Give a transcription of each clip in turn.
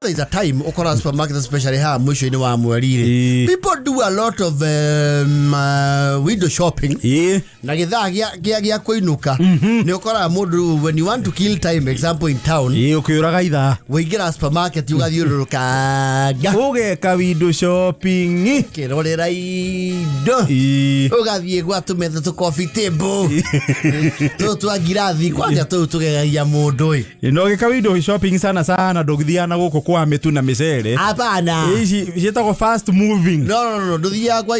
There is a time ukora supermarket, especially haha mwisho-inĩ wa mweri rĩ, people do a lot of window shopping na gĩthaa gĩa kũinũka nĩ ũkoraga mũndũ, when you want to kill time, example in town, Ĩĩ, ũkĩũraga ithaa. Wĩingĩra supermarket, ũgathiũrũrũkanga. Ũgeka window shopping. Kĩrorera indo. Ũgathiĩ gwa tũmetha tũ coffee table tũtũ twa ngirathi kwanja, tũu tũgegagia mũndũ ĩ. Na ũgĩka window shopping sana sana, ndũgĩthiaga na gũkũ kwa mĩtu na mĩcere. Hapana. Ici ciĩtagwo fast moving. No, no, no, ndũthiaga kwa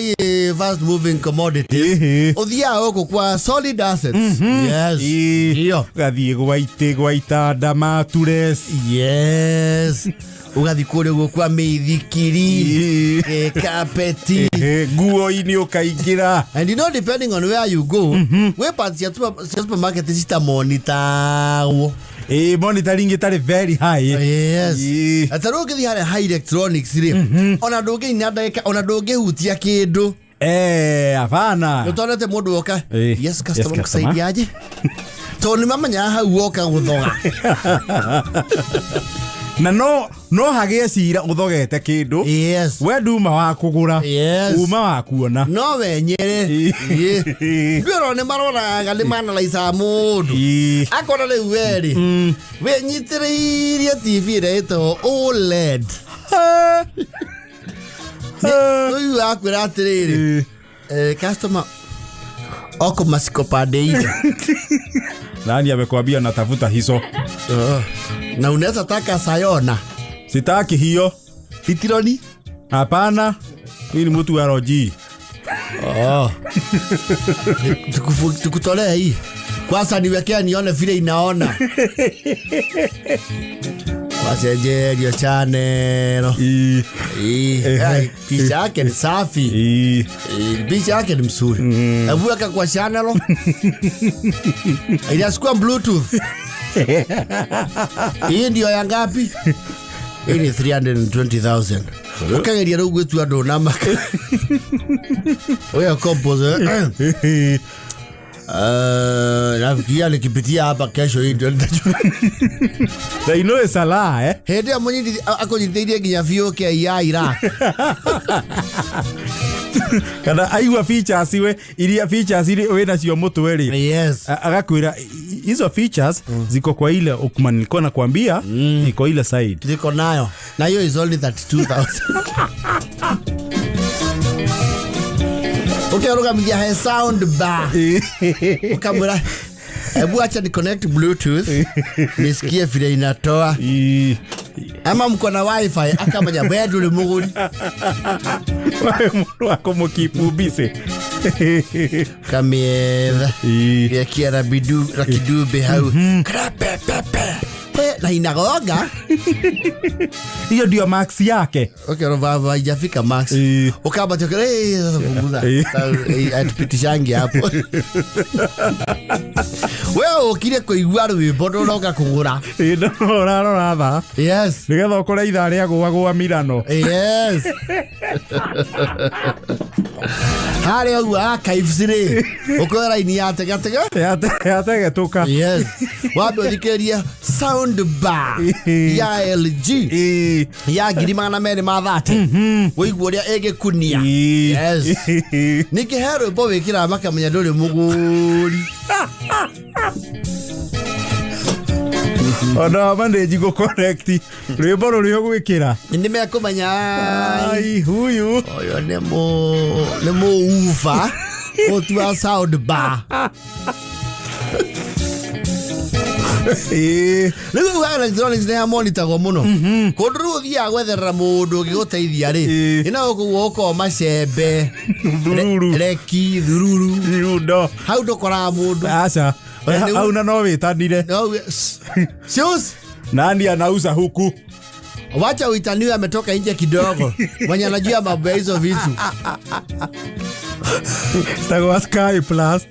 fast moving commodities. Ũthiaga gũkũ kwa solid assets, yes. Iyo. Ũgathiĩ gwa itĩ, gwa itanda, matures. Yes, ũgathiĩ kũrĩa ũguo kwa mĩithikiri, kapeti. Nguo-inĩ ũkaingĩra. And depending on where you go, gwĩ parts cia supermarket citamonitagwo. Ĩĩ, monitoring ĩtarĩ very high. Ta rĩu ũngĩthiĩ harĩa high electronics rĩ, ona ndũngĩina ndagĩka, ona ndũngĩhutia kĩndũ. Eh, hapana. Nĩtonete mũndũ woka, "Yes, customer." Yes, customer. "Kusaidiaje?" Tondũ nĩ mamenyaga hau woka gũthoga. Na no hagĩe cira ũthogete kĩndũ. We nduma wa kũgũra. Uma wa kuona. No wenyere ndwĩrwo nĩ maroraga, nĩ manalaicaga mũndũ. Akona rĩu werĩ wĩnyitĩrĩirie TV ĩrĩa ĩtagwo OLED, rĩu akwĩra atĩrĩrĩ, "Customer oko masiko pande ile." Nani amekwambia natafuta hizo? "Na unaweza taka Sayona?" Sitaki hiyo. Vitironi? Hapana, mimi ni mtu wa LG. Oh. Tukutolee hii kwanza, niwekea nione vile inaona wacenjerio channel. Ai, picha yake ni safi. Picha yake ni mzuri. Hebu weka kwa channel, inachukua Bluetooth. Hii ndio ya ngapi? Hii ni 320,000. Ukageria rĩu gwĩtua ndũnamaka ũyũ compose. Nafikiria nikipitia hapa kesho, hii ndio nitajua. Na ino salaa, eh? Hĩndĩ ĩyo akũnyitĩirie nginya biũke ya Iraq. Kana aigua features, we iria features iria wĩ nacio mũtwe rĩ, agakwĩra, "Hizo features ziko kwa ile ukuma nilikuwa nakwambia, iko ile side." Ziko nayo, na hiyo is only 32,000. Ukirugamithia he sound bar, ukamwĩra, "Hebu acha ni connect Bluetooth nisikie vile inatoa. Ama mko na WiFi?" Akamenya we ndũrĩ mũgũri. We mũndũ wa kũmũkeep busy. Kamietha gekia na kidube hau. Krapepepe. Na inagonga. Hiyo ndio max yake. Okay, baba haijafika max. Ukamba chokere, "Eh, sasa punguza." Atupitishangi hapo. Wewe ukire kuigua rwimbo, ndũroka kũgũra. Ĩĩ, no ũrarora thaa nĩgetha ũkore ithaa rĩa gũa gũa Milano. Yes. Harĩa ũguo archives rĩ, ũkoya raini ya tegatega. Yategetũka. Yes. Wambe ũthikĩrĩrie sound bar ya LG ya 230,000, wĩigua ũrĩa ĩgĩkunia. Yes. Ningĩ he rwĩmbo wĩkĩraga makamenya ndũrĩ mũgũri. Ona manĩnji gũ-connect rwĩmbo rũrĩa ũgwĩkĩra. Nĩ mekũmenya. Ai, huyu. Ũyũ nĩ mũuba ũtua sound bar. Rĩu ugaga electronics nĩ hamonitagwo mũno kũndũ rĩu ũthiaga gwetherera mũndũ ũngĩgũteithia rĩ. Ĩna gũkũ guoko macembe. Thururu. Reki thururu. Nyundo. Hau ndũkoraga mũndũ. Aca. Ona Hau na no wĩtanire. No, "Shoes." "Nani anauza huku?" "Wacha uitaniwe, ametoka nje kidogo, mwenye anajua mambo ya hizo vitu." Tagwa Sky Plus.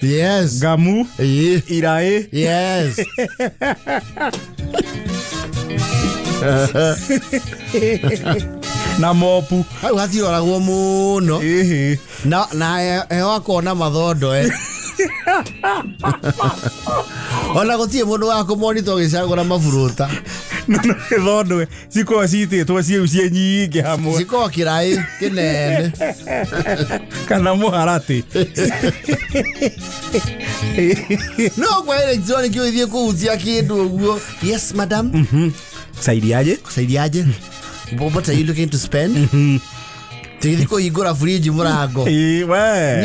Ngamu. Iraĩ. Na mopu. Hau hatiroragwo mũno. Na heho akona mathondo, eh. Ona gũtirĩ mũndũ wa kũmonita ũgĩcagũra maburuta. No thondwe cikoragwo citĩtwo ciĩu ciĩ nyingĩ hamwe. Cikoragwo kĩraĩ kĩnene. Kana mũharatĩ. No kwa electronic ũthiĩ kũhutia kĩndũ ũguo, "Yes, madam." Saidiaje? "Kusaidiaje? What are you looking to spend?" Tũgĩthiĩ kũhingũra fridge mũrango. Ĩ, we.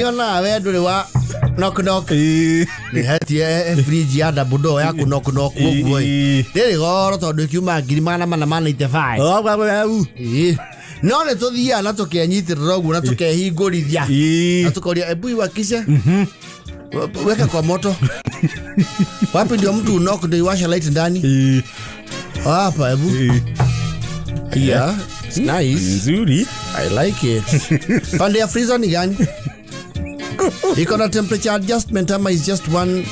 Nĩonaga we ndũrĩ wa knock knock. Ĩ. Nĩ hetie fridge ya double door ya kũ knock knock ũguo ĩ. Ĩ. Rĩrĩ goro tondũ ĩkiuma 485,000. Ĩ. No nĩ tũthiaga na tũkenyitĩrĩra ũguo na tũkehingũrithia. Ĩ. Na tukoria, "Ebu iwakishe. Weka kwa moto. Wapi ndio mtu unock ndio iwasha light ndani?" Ĩ. Hapa, ebu. Ĩ. Yeah, it's nice. Nzuri. I like it. Pande ya freezer ni gani? Iko na temperature adjustment ama is just one?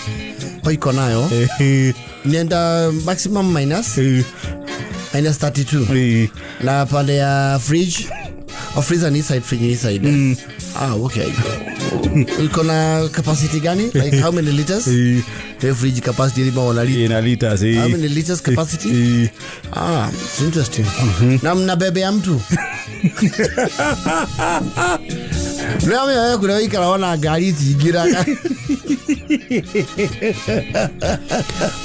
Oh, iko nayo. Ĩ. Nienda maximum minus Ĩ. minus 32. Ĩ. Na pande ya fridge? Oh, freezer ni side, fridge ni side. Ah, okay. Iko na capacity gani? Like how many liters? Ĩ. Hey, fridge capacity ni maona liter. Ina liters. Ĩ. How many liters capacity? Ĩ. Ah, it's interesting. Na mnabebea mtu. Nĩamenya wewe kũrĩa ũikara wona ngari itingĩraga.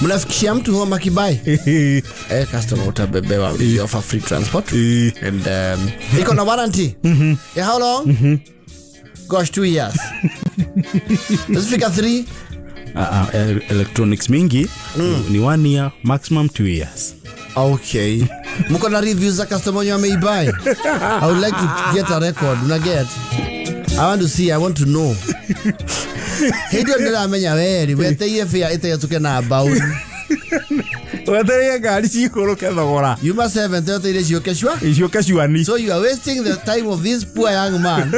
Mnafikishia mtu home akibuy. Ĩ. Eh, customer utabebewa. We offer free transport. Ĩ. And iko na warranty. Yeah, how long? Gosh, 2 years. Let's figure 3. Ah, ah, electronics mingi ni 1 year, maximum 2 years. Okay. Mko na reviews za customer wenye wameibuy? I would like to get a record. Una get? I want to see, I want to know. Hĩndĩ ĩyo ndĩramenya weri weteire bĩa ĩtegetũke na mbaũni. Wetereire ngari cikũrũke thogora. Yuma 7 weteire ciũke cua. Icoke cuani. So you are wasting the time of this poor young man.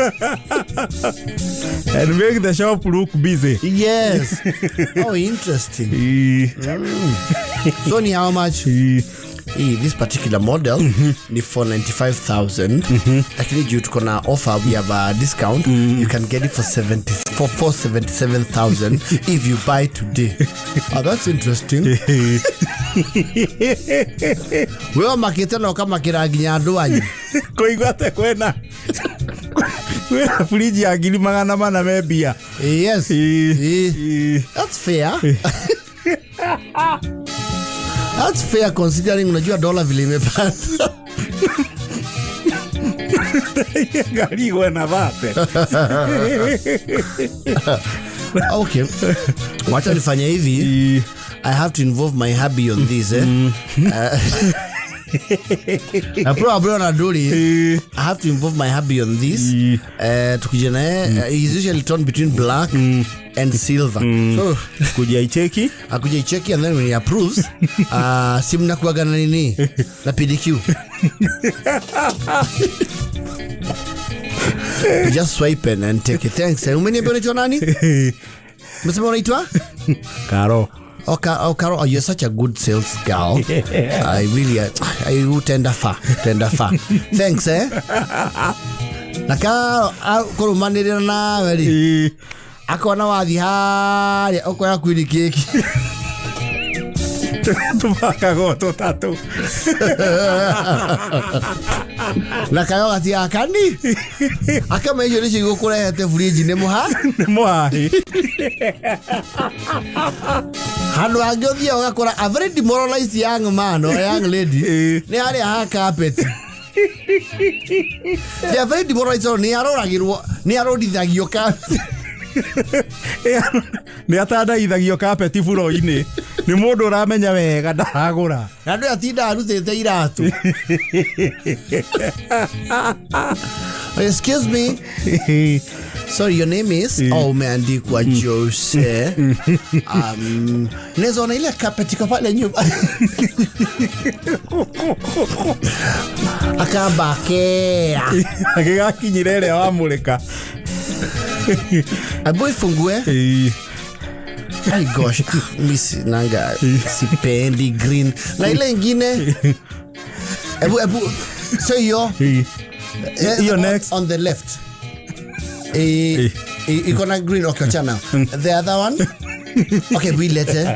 And make the shop look busy. Yes. Oh, interesting. Ĩ. So ni how much? Ĩ. Hii, this particular model ni 495,000, lakini juu tuko na offer, we have a discount. You can get it for 70, for 477,000 if you buy today. Oh, that's interesting. We ũmakĩte na ũkamakĩra nginya andũ anyu. Kũigua atĩ kwĩna fridge ya 400,000 me mbia. Yes. Ĩ. Ĩ. Ĩ. That's fair. That's fair considering unajua dola vile imepanda. Ngari igwe na thate. Okay, wacha nifanye hivi. Ĩ. I have to involve my hubby on this, eh? Na probably on Aduri. Ĩ. I have to involve my hubby on this. Mm. Tukija naye, he's usually torn between black and silver. So Kuja icheki. Akuja icheki and then when he approves, si mnakuaga na nini? Na PDQ. You just swipe and take it. Thanks. Umeniambia unaitwa nani? Umesema unaitwa? Karo. Oh, oh, Carol, oh, you're such a good sales girl. I really, I will tender far, tender far. Thanks, eh? Na Carol, kũrũmanĩrĩra nawe rĩ, Ĩ. akona wathi harĩa ũkoya kwini kĩki. Tũbakagwo tũtatũ. Na kayo gatiakani akamenya icio nĩcio igũkũrehete fridge nĩ mũha. Nĩ mũhahi. Handũ hangĩ ũthiaga ũgakora a very demoralized young man or young lady. Ĩ. Nĩ harĩa ha carpet. They are very demoralized tondũ nĩ aroragĩrwo, nĩ arorithagio carpet. Nĩ atandaithagio kapeti buro-inĩ nĩ mũndũ ũramenya wega ndaragũra. Na andũ atinda arutĩte iratũ. "Excuse me, sorry, your name is?" "Oh, umeandikwa Jose. Naweza ona ile carpet iko pale nyuma?" Akamba akea. Agĩgakinyĩra ĩrĩa wamũrĩka. Abu ifungue. Ay gosh, mi sinanga, sipendi green. Na ile ingine. Ebu ebu so hiyo. Hiyo next. On the left. Iko na green, okay, achana. The other one. Okay, we let it.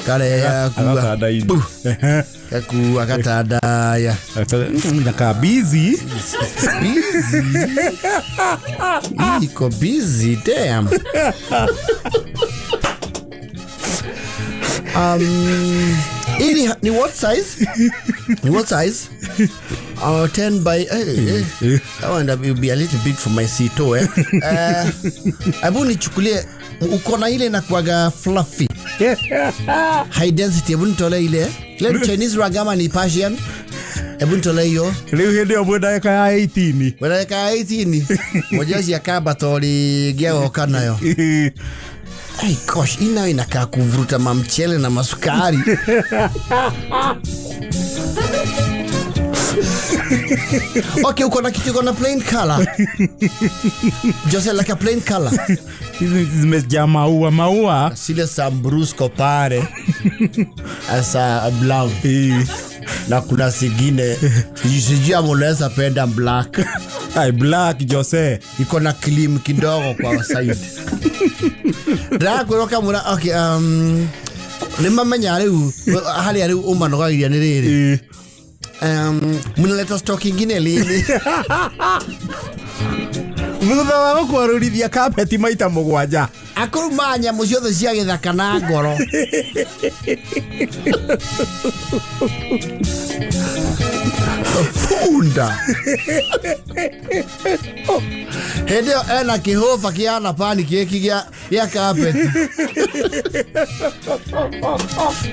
Kare ya kuwa. Agatandaithia. Gakua gatandaya. Nakaa busy. Busy. Iko busy, damn. Hii ni what size? Ni what size? 10 by that one will be a little big for my seat, eh. Hebu nichukulie, uko na ile inakuwaga fluffy high density, hebu nitolee ile. Ile ni Chinese rug ama ni Persian? Hebu nitolee hiyo. Rĩu hĩndĩ ĩyo mwĩ ndagĩka ya 18. Ndagĩka ya 18 moja ciakamba to rĩngĩ agoka nayo. Ay, gosh, hii nayo inakaa kuvuruta mamchele na masukari. Okay, uko na kitu, uko na plain color. Jose, like a plain color. Hizi zimejaa maua maua. Zile sambrusco pale. Asa brown. Na kuna zingine sijui ama unaweza penda black. Ai, black Jose. Iko na cream kidogo kwa side. Ndakwĩra kamũra, okay, nĩ mamenya rĩu harĩa rĩu ũmanogagiria nĩ rĩrĩ. Mnaleta stock ingine lini? Thutha wa gũkwarũrithia kapeti maita 7. Akũruma nyamũ ciothe cia gĩthaka na ngoro. Funda. Hĩndĩ ĩyo ena kĩhũba kĩhana pani kĩki gĩa carpet.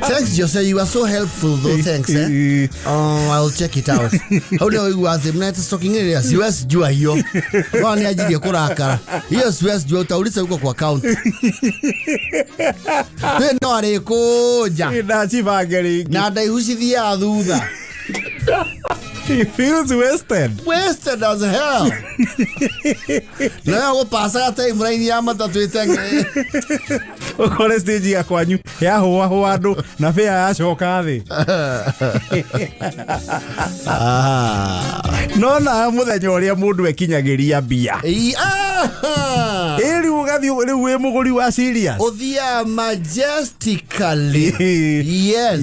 Thanks Jose, you are so helpful though, thanks, eh. Oh, I'll check it out. Hau nĩ ũigua atĩ mnaleta stock ingine lini? Siwezi jua hiyo. Bwana ni ajirie kũrakara. Hiyo siwezi jua, utauliza huko kwa account. Twĩ no arĩkũnja. Ndacibange rĩngĩ. Na ndaihu cithiaga thutha. He feels wasted. Wasted as hell. Na gũpacaga timeline ya matatũ ĩteng'ere. Ũkore stage ya kwanyu yahũa hũa andũ na fare yacoka thĩ. No na mũthenya ũrĩa mũndũ ekinyagĩria mbia. Ĩ rĩu ũgathiĩ rĩu wĩ mũgũri wa serious. Ũthiaga majestically. Yes.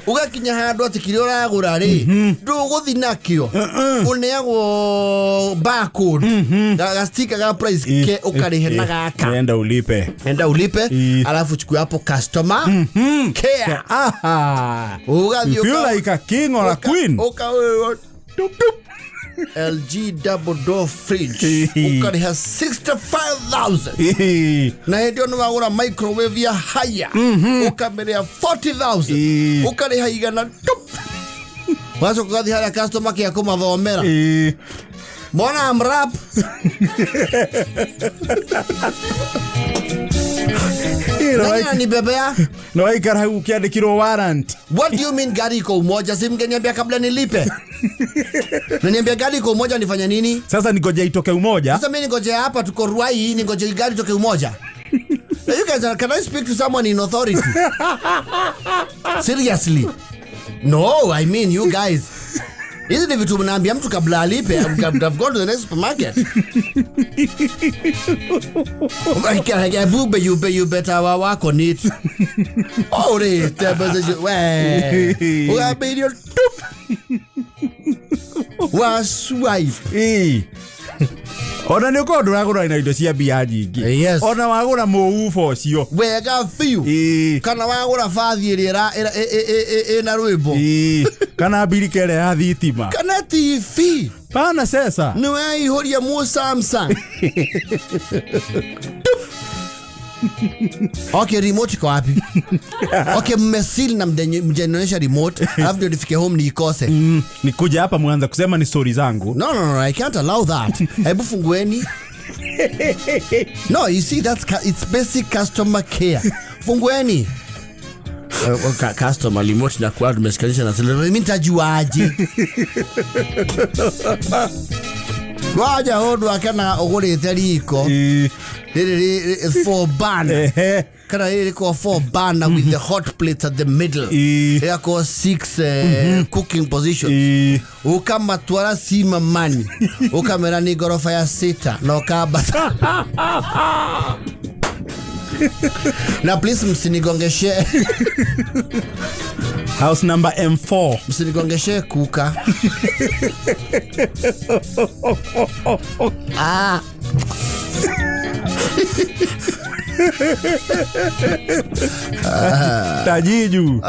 Ũgakinya handũ atĩ kĩrĩa ũragũra rĩ, ndũgũthiĩ nakĩo. Ũneagwo barcode. Gastika ga price ke ũkarĩhe na gaka. Enda ulipe. Enda ulipe, alafu chukua hapo customer care. Aha. Ũgathiĩ You feel like a king or a queen. LG double door fridge ukariha 65,000. Na hĩndĩ ĩyo nĩ wagũra microwave ya haya ũkamĩrĩha 40,000 ũkarĩha igana tup. Wacoka ũgathiĩ harĩa customer care kũmathomera. Mbona amrap? Nani ananibebea? No waikara hau ũkĩandĩkirwo warrant. What do you mean gari iko Umoja? Si mngeniambia kabla nilipe. Naniambia gari iko Umoja nifanye nini? Sasa ningoje itoke Umoja. Sasa mimi ningoje hapa tuko Ruai, ningoje gari itoke Umoja. Now you guys, can I speak to someone in authority? Seriously? No, I mean you guys. Hizi ni vitu mnaambia mtu kabla alipe. I've gone to the next supermarket. You better work on it. Oh, re, we. Ugabirio tup. Wa swipe. Ona nĩ ũkorwo ndũragũra na indo cia mbia nyingĩ. Yes. Ona wagũra mũubo ũcio. Wega biũ. Kana wagũra bathi ĩrĩa ĩna rwĩmbo. Kana mbirika ĩrĩa ya thitima. Kana TV. Pana sesa. Nĩ weihũria mu Samsung. Okay, remote iko wapi? Okay, mmesili na mjanionyesha remote, alafu ndio nifike home niikose. Nikuja hapa mwanza kusema ni story zangu. No, no, no, I can't allow that. Hebu fungueni. No, you see, it's basic customer care. Fungueni. Customer remote na kwa tumeshikanisha na sile. Mimi nitajuaje? Waja hondu akana ugurite riko. Riri 4 burner. Kana riri ko 4 burner with the hot plates at the middle. Yako 6 cooking positions. Ukamatwara sima mani. Ukamera ni gorofa ya 6 na ukabata. Na please msinigongeshe. House number M4. Msinigongeshe kuka. Ah. Tajiju.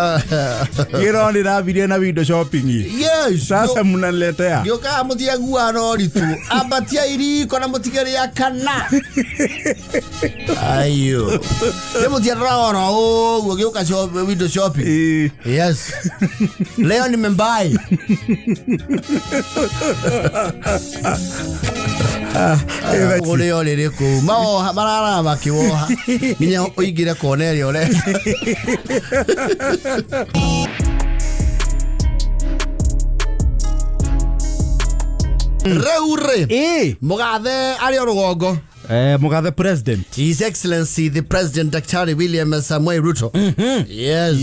Giro ndĩrambirie na window shopping. Yes. Sasa mnaniletea. Gĩũkaga mũtiagua rori tu ambatia iriko na mũtigeria kana ayo nĩ mũtiendaga oro ũguo gĩũka window shopping. Yes, leo nimembai. Ũrĩo rĩrĩ kũu maoha mararaga makĩwoha nginya ũingĩre kona ĩrĩa ũrenda. Rĩu rĩ, mũgathe arĩ o rũgongo. Mugathe president. His Excellency the President Daktari William Samoei Ruto. Yes.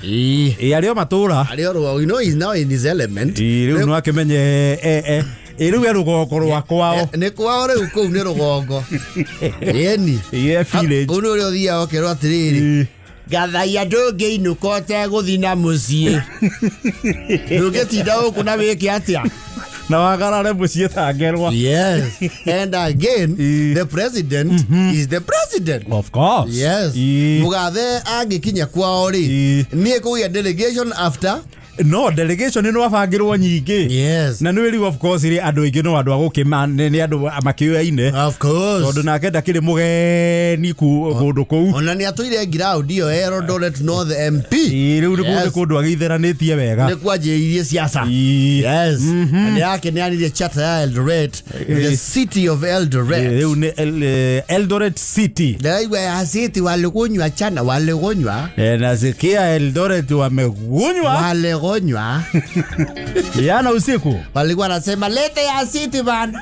Ĩ arĩ o matũra. Arĩ o rũgongo. You know he's now in his element. Rĩu no akĩmenye ĩ rĩu e rũgongo rwa kwao. Nĩ kwao rĩu kũu nĩ rũgongo. Ĩni. Ĩ village. Kũu nĩ ũrĩa ũthiaga ũkerwo atĩrĩrĩ. Gathaia ndũngĩinũka ũtegũthiĩ na mũciĩ. Ndũngĩtinda gũkũ na wĩke atĩa? Na wagarare mũciĩ tangerwa. Yes. And again, the president is the president. Of course. Yes. Mugathe angĩkinya kwao rĩ, niĩ kũgĩa delegation after. No delegation nĩ wabangĩrwo nyingĩ. Yes. Na nĩ rĩu of course rĩ andũ aingĩ no andũ a gũkĩma nĩ andũ makĩũyaine. Of course. Tondũ nake ndakĩrĩ mũgeni kũndũ kũu. Ona nĩ atũire ground ĩyo Eldoret North MP. Rĩu nĩ kũndũ agĩitheranĩtie wega. Nĩ kwanjĩrĩirie siasa. Yes. Na nĩ akĩneanire charter ya Eldoret, the city of Eldoret. Rĩu nĩ Eldoret City. Ndĩraigua ya city walikunywa chana walikunywa. Nasikia Eldoret wamegunywa. Walikunywa. Jana usiku walikuwa nasema lete ya city bana.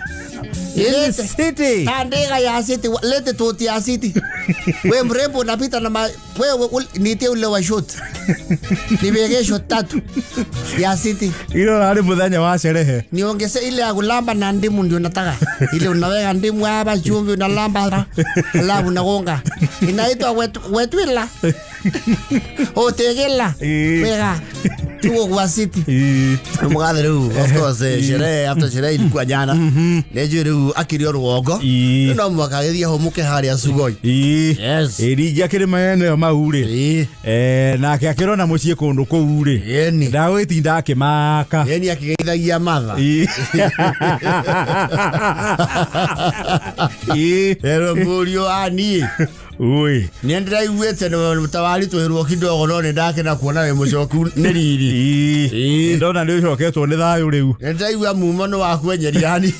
Lete city. Tandika ya city, lete toti ya city. We mrembo unapita na wewe nitie ule wa shot. Niweke shot tatu ya city. Ilo nari muthenya wa sherehe. Niongeze ile ya kulamba na ndimu ndio nataka. Ile unaweka ndimu hapa chumvi unalamba alafu unagonga. Inaitwa wetwila. Otegela. Wega. Tuko kwa city. Mugathe rĩu of course sherehe after sherehe ilikuwa jana. Nĩnjũĩ rĩu akĩrĩ o rũgongo. No mwaka agĩthiĩ ahũmũke harĩa Sugoi. Yes. Ĩringi akĩrĩ maeneo mau rĩ. Nake akĩrona mũciĩ kũndũ kũu rĩ. Ndagũgĩtinda akĩmaka. Yeni akĩgeithagia matha. Ero mũriũ aniĩ. Ui. Nĩ ndĩraiguĩte nĩ tawari twĩrwo kidogo no nĩ ndakena kuona wĩ mũcoku nĩ riri. Ndona nĩ ũcoketwo nĩ thayũ rĩu. Nĩ ndĩraigua mumo nĩ wakwenyeria hani.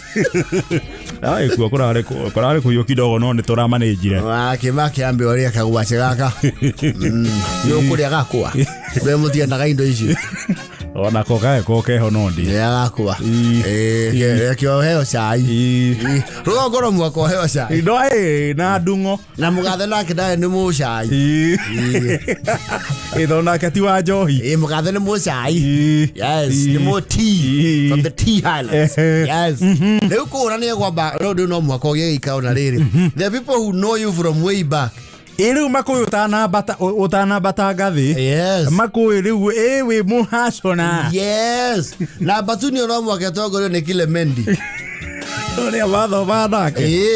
Ai kuo kũrarĩ kũiyũ kidogo no nĩ tũramanĩnjire. Wakĩmake ambe ũrĩa kagwace gaka. Nĩ ũkũrĩa gakwa. We mũtiendaga indo ici. Ona ko kae ko keho no ndi. Nĩ gakwa. Kĩo heo cai. Rũgongo rwa mwaka heo cai. No na ndung'o. Na mũgathe nake ndarĩ nĩ mũcai. Ĩtho nake ti wa njohi. Mũgathe nĩ mũcai. Yes, nĩ mũ tea from the tea highlands. Yes. Rĩu kũũra nĩ egwamba rĩu no mwaka ũgĩe gĩikaro na rĩrĩ. The people who know you from way back. Rĩu makũĩ ũtanambata ngathĩ. Yes. Makũĩ rĩu wĩ mũhacona. Yes. Na Batuni no mwaka tongorio nĩ Kilemendi. Ũrĩa mathoma nake.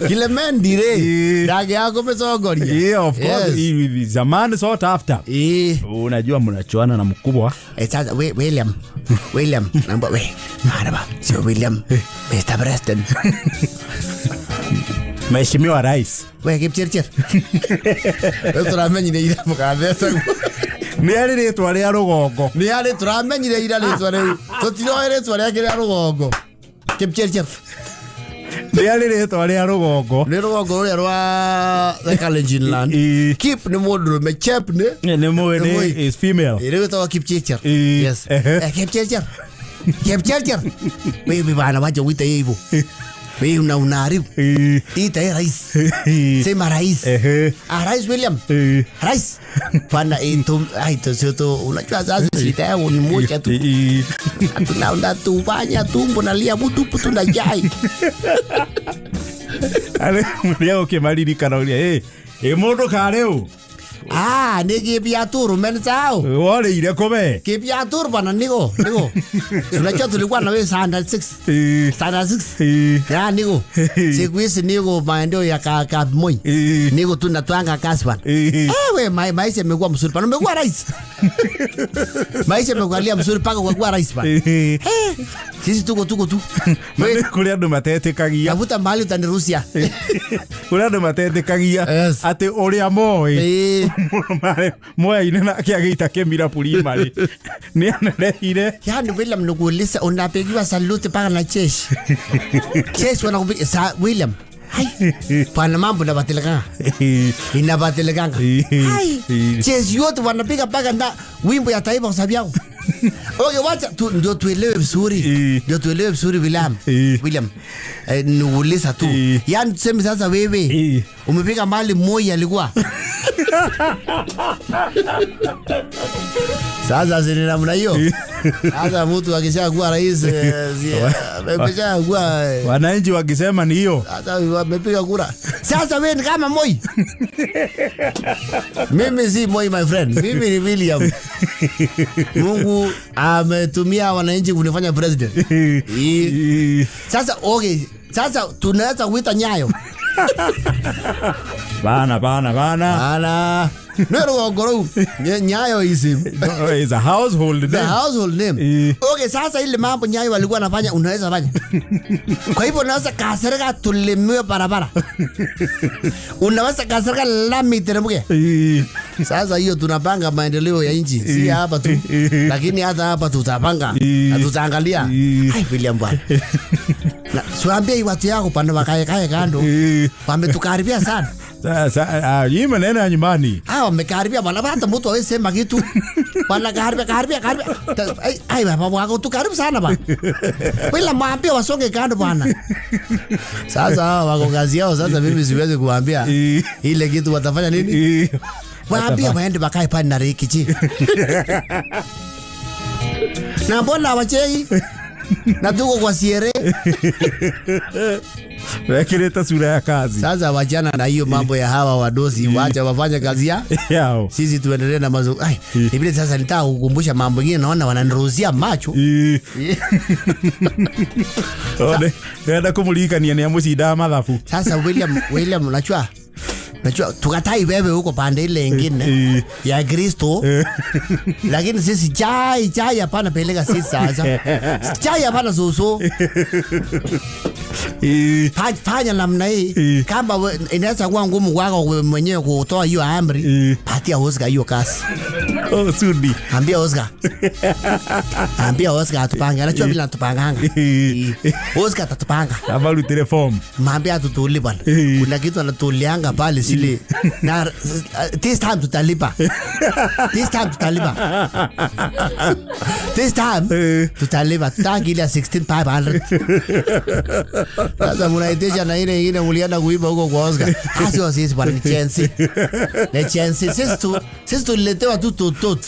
Kilemendi rĩ ndangĩaga kũmĩtongoria. Yeah, of course. Yes. Zamani sought after. Unajua mnachuana na mkubwa. Sasa William. William, namba we. Maraba. Sio William. Mr. President. Mheshimiwa Rais. We Kipchirchir. Wewe turamenyire ira mũgathe etagwo. Nĩ arĩ rĩtwa rĩa rũgongo. Nĩ arĩ turamenyire ira rĩtwa rĩu. Tũtiroĩ rĩtwa rĩake rĩa rũgongo. Kipchirchir. Nĩ arĩ rĩtwa rĩa rũgongo. Nĩ rũgongo rũrĩa rwa the Kalenjin land. Kip nĩ mũndũrũme, Chep nĩ nĩ is female. Rĩu ĩtagwo Kipchirchir. Yes. Kipchirchir. Kipchirchir. Wewe bana wacha uite hivyo. Wewe una unaharibu. Ita rais. Sema rais. Rais William. Rais. Pana itu ai to sio tu unajua sasa sita yangu ni moja tu. Tunaunda tufanya tumbo na lia mtu tu na jai. Ale mlia ukimaririkana uria mundu kareu. Ah, ni Kipiatur, umenisahau. Worĩire kũbe. Kipiatur bwana, niko niko. Unajua tulikuwa na wewe standard 6. Standard 6. Ya niko. Siku hizi niko maeneo ya ka Moi. Niko tu natwanga kazi bwana. We maisha imekuwa mzuri bwana. Umekuwa rais. Maisha imekuwa mzuri paka kwa rais bwana. Sisi tuko tu. Nĩ kũrĩ andũ matetĩkagia. Tafuta mahali utaniruhusia. Kũrĩ andũ matetĩkagia Yes. atĩ ũrĩa moĩ moyaine nake agĩita Kĩmira primary nĩ anarehire. Yaani William nikuuliza, unapigiwa saluti mpaka na jeshi. Jeshi wanakupiga sa William. Hai. Bwana mambo inabadilikanga. Inabadilikanga. Hai. Jeshi yote wanapiga mpaka na wimbo ya taifa kwa sababu yao. Okay, wacha tu, ndio tuelewe vizuri. Ndio tuelewe vizuri William. William. Niuliza tu. Yaani tuseme sasa wewe umepiga mali Moi alikuwa. Sasa si ni namna hiyo. Sasa mtu akishakuwa rais, ameshakuwa, Wananchi wakisema ni hiyo. Sasa wamepiga kura. Sasa wewe ni kama Moi. Mimi si Moi my friend. Mimi ni William. Mungu ametumia wananchi kunifanya president. Sasa okay, sasa tunaweza kuita Nyayo. Bana bana bana. Bana. No no Nyayo is him. No, it's a household The name. household name. Okay, sasa ile mambo Nyayo walikuwa wanafanya unaweza fanya. Kwa hivyo unaweza Kasarika tulimiwe barabara. Unaweza Kasarika lami iteremke. Sasa hiyo tunapanga maendeleo ya nchi, si hapa tu. Lakini hata hapa tutapanga na tutaangalia. Ai William bwana. Na siwaambie watu yako pande wakae kae kando. Wametukaribia sana. Sasa hii maneno ya nyumbani. Wamekaribia bwana, hata mtu hawezi sema kitu. Bwana karibia karibia karibia. Ai, ai baba wako tu karibu sana bwana. Bila mwambie wasonge kando bwana. Sasa hawa wako kazi yao, sasa mimi siwezi kuambia ile kitu watafanya nini? Waambie waende wakae pale na Rikichi. Na mbona wachei? Na tuko kwa siere. Wekireta sura ya kazi. Sasa wachana na hiyo mambo ya hawa wadosi, wacha wafanye kazi ya yao. Sisi tuendelee na mazungumzo. Ai, ni vile sasa nitaka kukumbusha mambo mengine, naona wananiruhusia macho. Ode, nenda kumulikania ni amucindaga mathabu. Sasa William unajua? Unajua tukatai wewe huko pande ile nyingine ya Kristo. Lakini sisi chai hapana peleka sisi sasa. Chai hapana soso. Fanya namna hii. Kama inaweza kuwa ngumu kwako wewe mwenyewe kutoa hiyo amri, patia Oscar hiyo kazi. Oh, Sudi. Ambia Oscar. Ambia Oscar atupange. Anajua vile anatupanganga. Oscar atatupanga. Abarutire form. Mwambie atutuli bwana. Kuna kitu anatulianga pale sile. Na this time tutalipa. This time tutalipa. This time tutalipa. Tutaki ile 16,500. Sasa mnaitisha na ile nyingine mlienda kuiba huko kwa Oscar. Sio sisi bwana, ni chance. Ni chance. Sisi tuliletewa tu tot.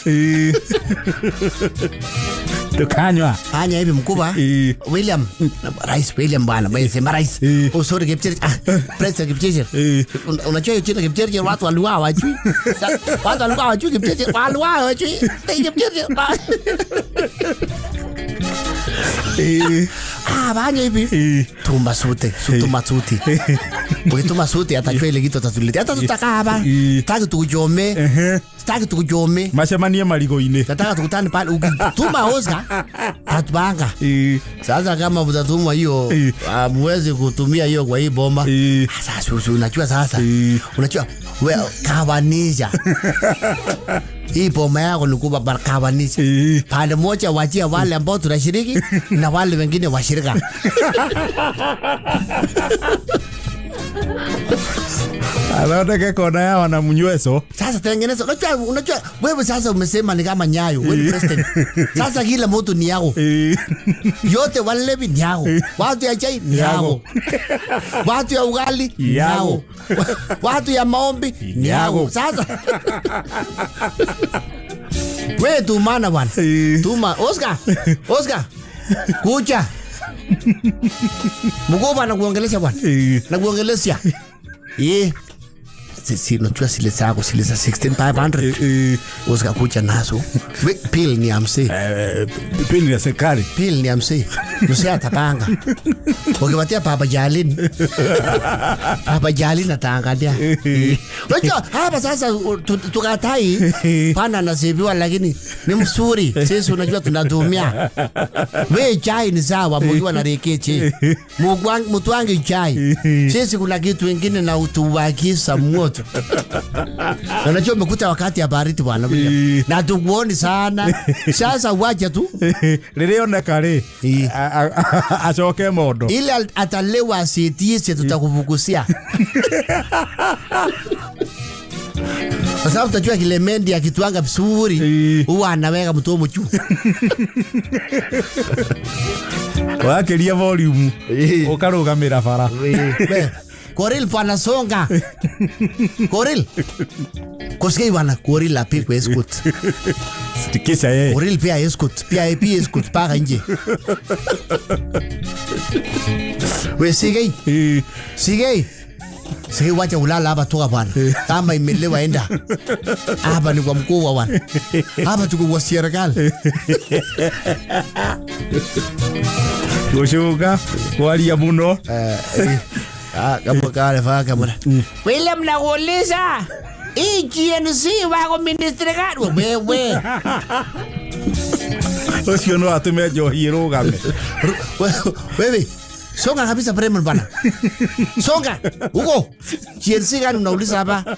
Tukanywa. Fanya hivi mkubwa. William, Rais William bwana, mimi sema rais. Oh sorry Kipchirchir. President Kipchirchir. Unajua hiyo jina Kipchirchir watu walikuwa hawajui. Watu walikuwa hawajui Kipchirchir, walikuwa hawajui. Kipchirchir. Fanya hivi. Tumba sute, tuma suti. Ukituma suti atajua ile kitu atatuletea. Hata tutakaa hapa. Sitaki tukujome. Sitaki tukujome. Macemanie marigo-inĩ. Nataka tukutane pale ukituma Oscar tatupanga. Sasa kama mtatuma hiyo, hamwezi kutumia hiyo kwa hii bomba. Sasa unajua sasa. Unajua wewe kawanisha. Hii boma yako ni kubwa bara kawanisha. Pande moja wachia wale ambao tunashiriki na wale wengine washirika. Anaotaka kona yao na mnyweso. Sasa tengeneza. Unajua wewe sasa umesema ni kama Nyayo, wewe ni president. Sasa kila mtu ni yako. Yote walevi ni yako. Watu ya chai ni yako. Watu ya ugali ni yako. Watu ya maombi ni yako. Sasa wewe tumana bwana. Tuma Oscar. Oscar. Kucha. Mkubwa anakuongelesha bwana. Nakuongelesha. Unajua zile zako zile za 16500 usikakuja nazo. Pili ni amsi. Pili ya serikali. Pili ni amsi. Mzee atapanga. Ukipatia Baba Jalin. Baba Jalin ataangalia. Unajua hapa sasa tukatai pana anasibiwa lakini ni mzuri. Sisi unajua tunatumia. We chai ni sawa mkiwa na rekeche. Mutwangi chai. Sisi kuna kitu ingine na utuwakisa moto. Na unajua umekuta wakati ya baridi bwana William. Na tukuoni sana. Sasa wacha tu. Rĩrĩa oneka rĩ acoke mondo. Ile atalewa asitiise tutakufukusia. Kwa sababu utajua kilemendi akitwanga vizuri huwa anaweka mtomo juu. Wakĩria volume ũkarũgamĩra bara. Koril bwana songa. Koril. Koskei bwana Koril apikwe escort. Tikisha yeye. Koril pia escort, pia AP escort paka nje. We sigei. Sigei. Sigei wacha ulala hapa toka bwana. Kama imelewa enda. Hapa ni kwa mkuu bwana. Hapa tuko kwa serikali. Gũcũnga kwaria mũno. Kama kale faka bwana. William nakuuliza. Hii GNC wako ministry gani? Wewe. Ũcio no atũme njohi ĩrũgame. Wewe. Songa kabisa Bremen bana. Songa. Huko. GNC gani unauliza hapa?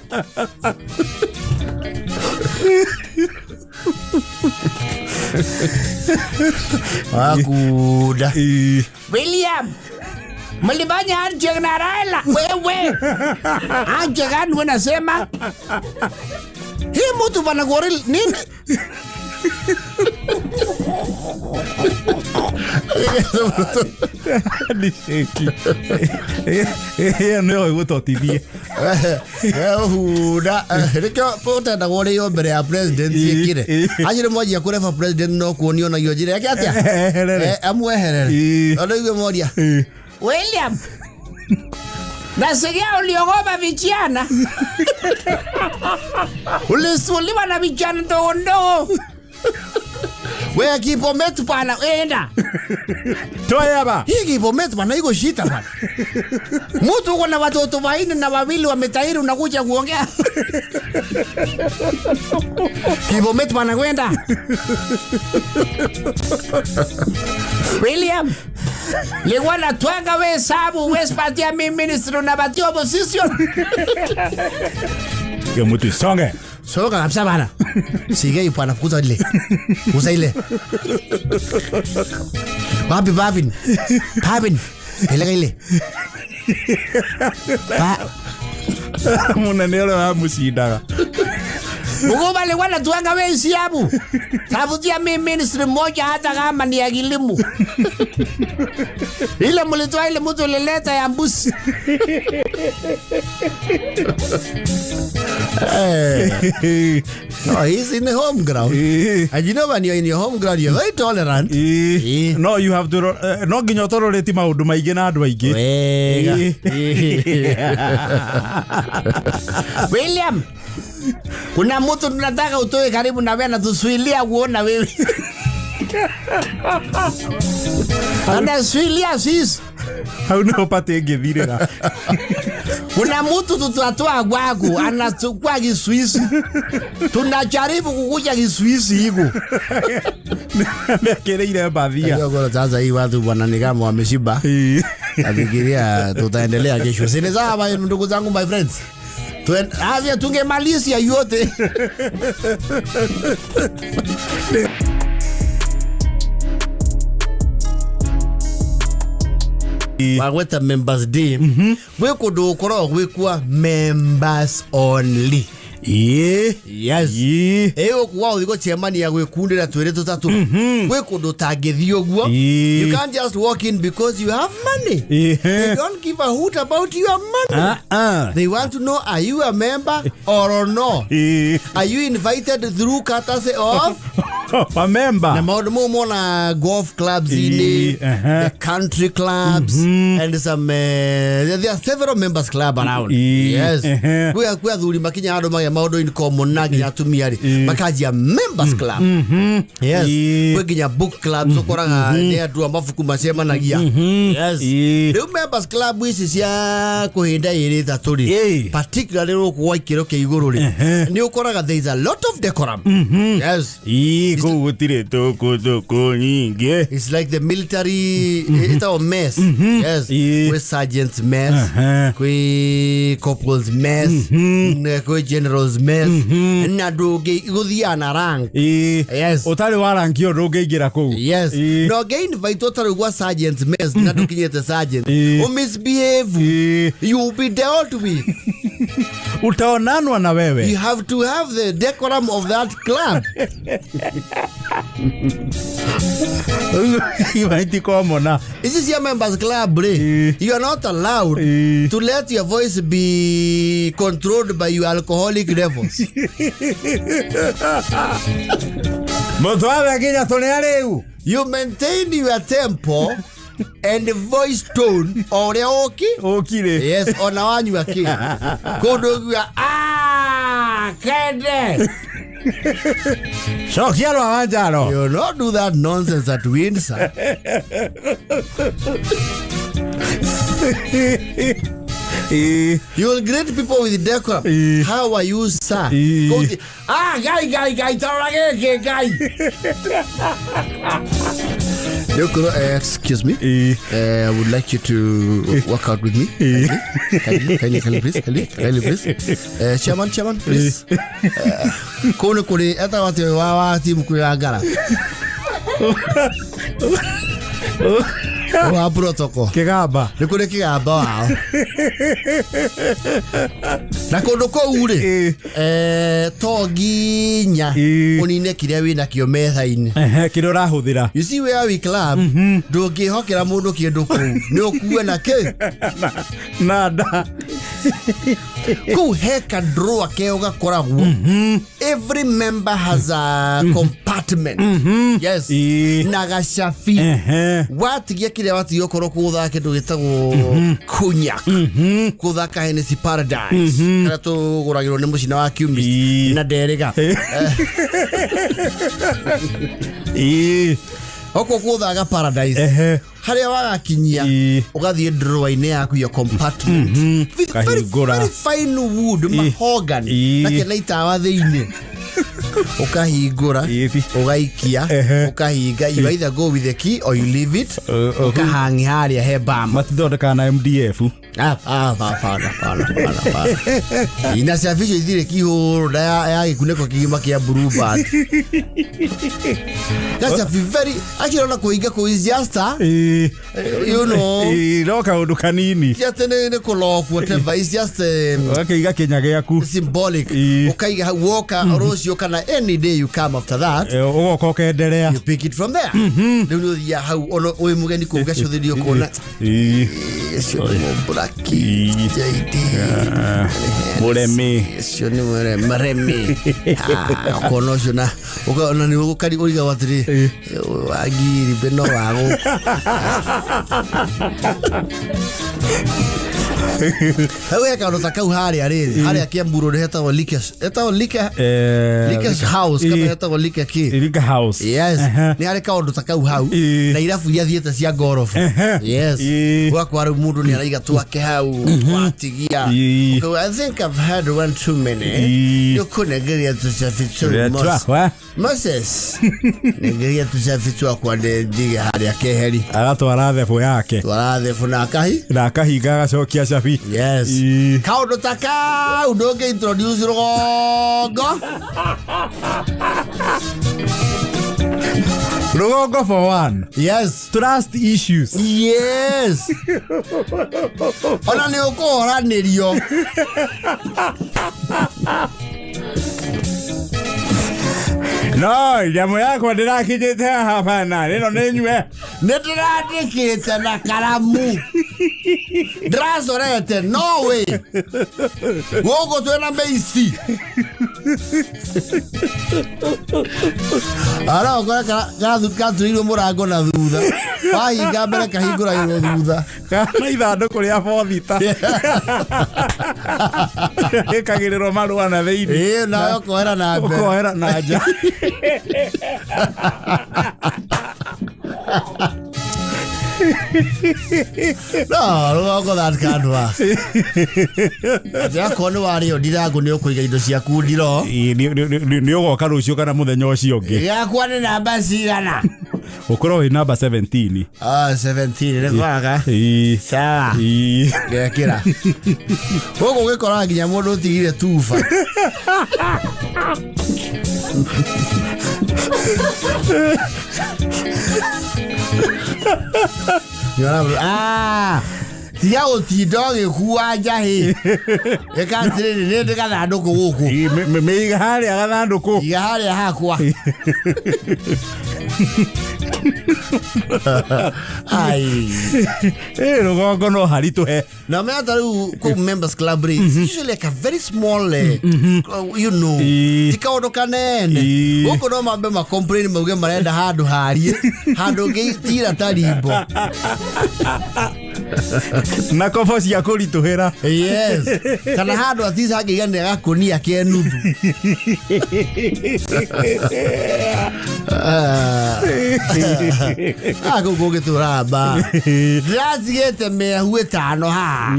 Akuda. William. Mlifanya handshake na Raila. Wewe. Handshake gani unasema? Hii mtu bana goril nini? Handshake. Ĩyo nĩyo ĩgũtotithie. Huda. Rĩkĩo ũtenda kũrĩo mbere ya president ĩkire. Anjire mwanjia kũreba president no kuonio na njĩra yake atĩa? Eherere. Amweherere. Ona igue moria. William. Nasikia uliogopa vijana. Ulisuliwa na vijana ndogo ndogo. Wewe kipometu pana enda. Toa hapa. Hii kipometu pana iko shita bana. Mtu uko na watoto wanne na wawili wametairi unakuja kuongea. Kipometu pana kwenda. William. Likuwa natwanga we sabu we spatia mi ministry unapatia opposition. Yo mtu songe. Songa kabisa bana. Sigei bwana fukuza ile. Fukuza ile. Wapi Bavin? Bavin. Peleka ile. Ba Munene ũrĩa wamũcindaga. Mugoma alikuwa anatuanga wewe siabu. Tafutia mimi ministry moja hata kama ni ya kilimo. Ile mlitoa ile mtu lileta ya mbuzi. No, he's in the home ground. And you know when you're in your home ground, you're very tolerant. No, you have to no nginya ũtororeti maũndũ maingĩ na andũ aingĩ. Wega. William, kuna mtu tunataka utoe karibu na wewe na tusuilia kuona wewe. Anasuilia sisi. Hau nĩho pate ĩngĩthirĩra. Kuna mtu tutatoa kwako anachukua Kiswisi. Tunajaribu kukuja Kiswisi hiko. Mekĩrĩire mbathia. Ndio kwa sasa hii watu bwana ni kama wameshiba. Nafikiria tutaendelea kesho. Si ni sawa ndugu zangu my friends. Afya tungemalizia yote. Wagweta members day. Gwĩ kũndũ gũkoragwo gwĩ kwa members only. Yes. Ĩyo kuwa ũthiĩ gũcemania gwĩkundĩra twĩrĩ tũtatũ. Gwĩ kũndũ ũtangĩthiĩ ũguo. You can't just walk in because you have money. They don't give a hoot about your money. They want to know, are you a member or no? Are you invited through courtesy of Mamemba. Na maũndũ mau mona golf clubs inĩ, Ĩĩ, ehe. the country clubs and some there are several members club around. Ĩĩ, Yes. ehe. Kwĩ athuri makinya handũ magĩa maũndũ in common na nginya atumia rĩ makanjia members club. Yes. Kwĩ nginya book clubs, ũkoraga nĩ andũ a mabuku macemanagia. Yes. Rĩu members club ici cia kũhĩnda ĩrĩ ĩtatũ rĩ, particularly gũkũ gwa ikĩro kĩa igũrũ rĩ, nĩ ũkoraga there is a lot of decorum. Yes. Ĩĩ, kũu gũtirĩ tũkũ nyingĩ. It's like the military, ĩtagwo mess. Yes. Kwĩ sergeants mess, kwĩ corporals mess, na kwĩ generals mess, na ndũngĩ gũthiaga na rank. Yes. Ũtarĩ wa rangi ũyũ ndũngĩingĩra kũu. Yes. Na ũngĩ-invite ũtarĩ gwa sergeants mess na ndũkinyĩte sergeant, ũmisbehave, you will be dealt with. Utaonanwa na wewe. You have to have the decorum of that club. Imaitikomona. Ici cia members club rĩ, you are not allowed to let your voice be controlled by your alcoholic levels. Mũtwawe nginya tũrĩa rĩu. You maintain your tempo and voice tone o ũrĩa ũki Ũkire. Yes, ona wanyua kĩ kũndũ ũguo, ah, kende. Cokia rwa wanjaro. You not do that nonsense at Windsor. You will greet people with decorum. How are you, sir? Go ah, guy, guy, guy, tarora gĩkĩ, guy. Nĩũkwĩrwo, excuse me. I would like you to work out with me. Kindly, kindly, kindly, please, kindly, kindly, please. Chairman, chairman, please. Kũu nĩ kũrĩ etagwo atĩ wa timu kwĩ ya ngara wa protocol. Kĩgamba. Nĩ kũrĩ kĩgamba wao na kũndũ kũu rĩ, to nginya ũnine kĩrĩa wĩnakĩo metha-inĩ. Ehe, kĩrĩa ũrahũthĩra. You see where we club, ndũngĩhokera mũndũ kĩndũ kũu nĩ ũkue na kĩ Na nda. Kũu he ka drawer keo gakoragwo. Every member has a compartment. Yes. Na gacabi. Watigia kĩrĩa watigia, okorwo kũgũthaga kĩndũ gĩtagwo cognac, kũthaka Hennessy Paradise karĩa tũgũragĩrwo nĩ mũcina wa Chemist na nderĩga. Okorwo kũgũthaga Paradise, harĩa wagakinyia, ũgathiĩ drawer-inĩ yaku, your compartment with very, Ũkahingũra. very fine wood, mahogany, na kĩna itawa thĩinĩ, ũkahingũra, ũgaikia, ũkahinga. You either go with the key or you leave it. Ũkahangi harĩa he bama. Matithondekaga na MDF. Ah, ah, hapana, hapana, hapana, hapana. Inasafishwa ithire kihũrũ na ya gĩkunĩko kĩgima kĩa Blue Band. That's a very actually ona kũhinga kũu is just a Ĩĩ, no kaũndũ kanini. Just nĩ kũlock, whatever, it's just Ũgakĩiga kĩnya gĩaku. symbolic. Ũkaiga hau, woka rũciũ kana any day you come after that, Ũgoka ũkenderea. you pick it from there. Rĩu nĩ ũthiaga hau ona wĩ mũgeni kũu ũgacũthĩrio ũkona ũcio nĩ mũmburaki JD. Mũremi. Ũcio nĩ mũremi. Ah, ũkona ũcio na ũkona nĩ ũkari ũrigagwo atĩrĩ, wangiri mbe no wa gũkũ hau he kaũndũ ta kau harĩa rĩrĩ harĩa Kiambu Road hetagwo hetagwo Liquors House kana hetagwo Liquor kĩ? Liquor House. Yes. Nĩ harĩ kaũndũ ta kau hau na irabu iria thiĩte cia ngorobu. Yes. Ũgakora rĩu mũndũ nĩ araiga twake hau watigia. Ũkauga, "I think I've had one too many." Nĩ ũkũnengeria tũcabi tũu. Twakwa. Moses, nengeria tũcabi twakwa ndige harĩa keheri. Agatwara thebũ yake. Twara thebũ na akahi Na akahinga agacokia cabi. Yes. Kaũndũ ta kau ndũngĩ introduce rũgongo. Rũgongo for one. Yes. Trust issues. Yes, ona nĩ ũkũhoranĩrio. No nyamũ yakwa ndĩrakinyĩte haha bana ĩno nĩ nyue. Nĩ ndĩrandĩkĩte na karamu, ndĩracorete no way gũkũ twĩna mĩici ara ũkore gaturĩirwo mũrango na thutha, wahinga mbere kahingũragĩrwo thutha. Kana ithandũkũ rĩa bothita ĩkagĩrĩrwo marũa na thĩinĩ. Ĩĩ, nawe ũkohera na mbere. Ũkohera na nja. No rũgongo, that can't work. Atĩ akorwo nĩ warĩo ndirangũ, nĩ ũkũiga indo ciaku ndiro. Ĩĩ, nĩ ũgoka rũciũ kana mũthenya ũcio ũngĩ. Yakwa nĩ namba cigana? Ũkorwo wĩ namba 17. Ah, 17 nĩ kwaga. Ĩĩ. Sawa. Ĩĩ. Ngekĩra gũkũ ũgĩkoraga nginya mũndũ ũtigire tuba. Ah, tiga gũtinda ũgĩkua njahĩ, ĩka atĩrĩrĩ, nĩ ndĩ gathandũkũ gũkũ. Ĩĩ, mĩiga harĩa gathandũkũ. Iga harĩa hakwa. Ai. Ĩĩ, rũgongo no haritũhe. Na mea ta rĩu kũu members club rĩ, it's usually like a very small ti kaũndũ kanene. Gũkũ no mambe ma complain, mauge marenda handũ harie, handũ ũngĩtira ta rimbo. Na kobo cia kũritũhĩra. Yes, kana handũ at least hangĩiganĩra gakũnia ke nuthu. Ah, kũu kũngĩtũra mba ndĩratigĩte mĩahu 5 haha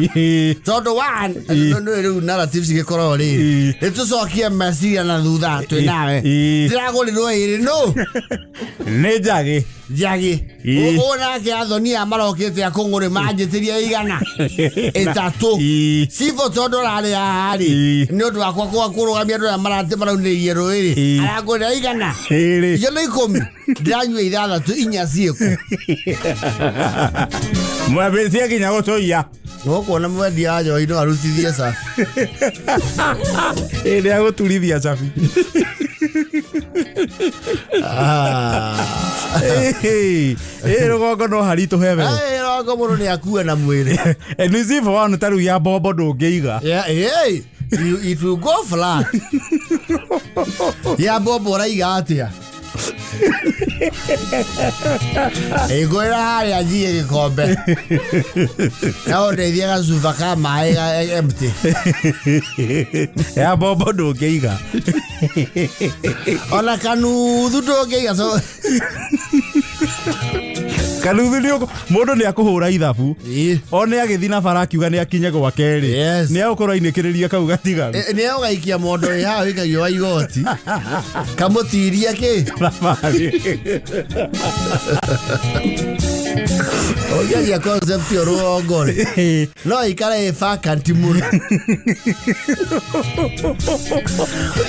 tondũ one nĩ rĩu narratives igĩkoragwo rĩrĩ, nĩ tũcokie meciria na thutha twĩ nawe. Ndĩragũrĩrwo ĩrĩ no Nĩ njagĩ. Njagĩ. Ũũ nake athonia marokĩte akũng'ũrĩ manjĩtĩria 300. Cibũ tondũ ũrarĩ haha rĩ, nĩ ũndũ wakwa kwa kũrũgamia andũ arĩa maraunĩrĩirie rũĩ rĩ, arangũrĩra 100. 2. Icio nĩ 10, ndĩranyua 6, 4 ciĩkũ? Mwambĩtie nginya gũtũiya. Nĩgũkuona mwendia wa njohi no arutithie cabi. Ĩĩ, nĩ agũturithia cabi. Ah. Ĩĩ, ĩĩ, rũgongo no haritũhe we. Ai, rongo mũndũ nĩ akue na mwĩrĩ. Nĩ zibo wanu ta rĩu ya bombo ndũngĩiga. Yeah, hey, it will go flat. Ya bombo ũraiga atĩa? Ĩngũrĩra harĩa njige gĩkombe na ũndeithie gacuba ka maĩ ga empty. Ya bombo ndũngĩiga. Ona kanuthu ndũngĩiga so. Kanuthu nĩ mũndũ nĩ akũhũra ithabu. Ĩĩ. O nĩ agĩthiĩ na bara akiuga nĩ akinye gwake rĩ, nĩ agũkorwo ainĩkĩrĩria kau gatigaru. Nĩ ũgaikia mondo ĩ haha wĩikagio wa igoti kamũtiria kĩ. Thabarĩ. Ũngĩanjia concept ĩyo rũgongo rĩ, no ikare ĩ vacant mũno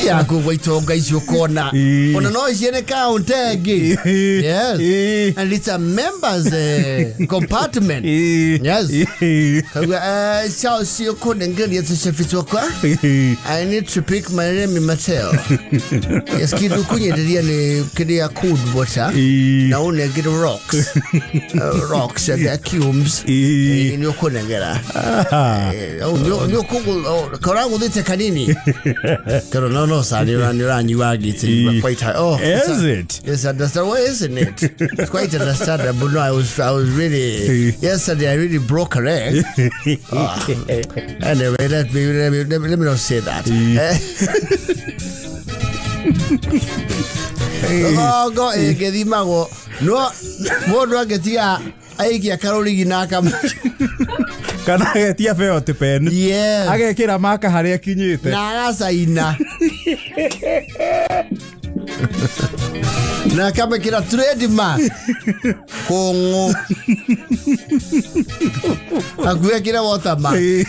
yaku gwa itonga icio ũkona ona no ciene kaunti ĩngĩ. Yes. And it's a members compartment. Yes. Kauga cio ciũkũnengeria tũcabi twakwa. I need to pick my Remy Mateo. Yes, kindu kunyenderia nĩ kĩrĩa cold water na ũnengere rocks. Rocks and cubes. Nĩ ũkũnengera. Nĩ ũkũgũ karagũthĩte kanini. Kero no no sa nĩ ũranyua ngĩtĩ quite high. Oh, Is it? Yes, understand. Well, isn't it? It's quite understandable. No, I was really yesterday. I really broke a leg. Ah. Anyway, let me not say that. Rũgongo ĩngĩthimagwo no mũndũ angĩtiga aikia karũrigi na akama Kana agetia felt pen. Yes. Agekĩra maka harĩa akinyĩte. Na agacaina na akamĩkĩra trademark kũng'ũ akuĩ ekĩre watermark. Ĩĩ.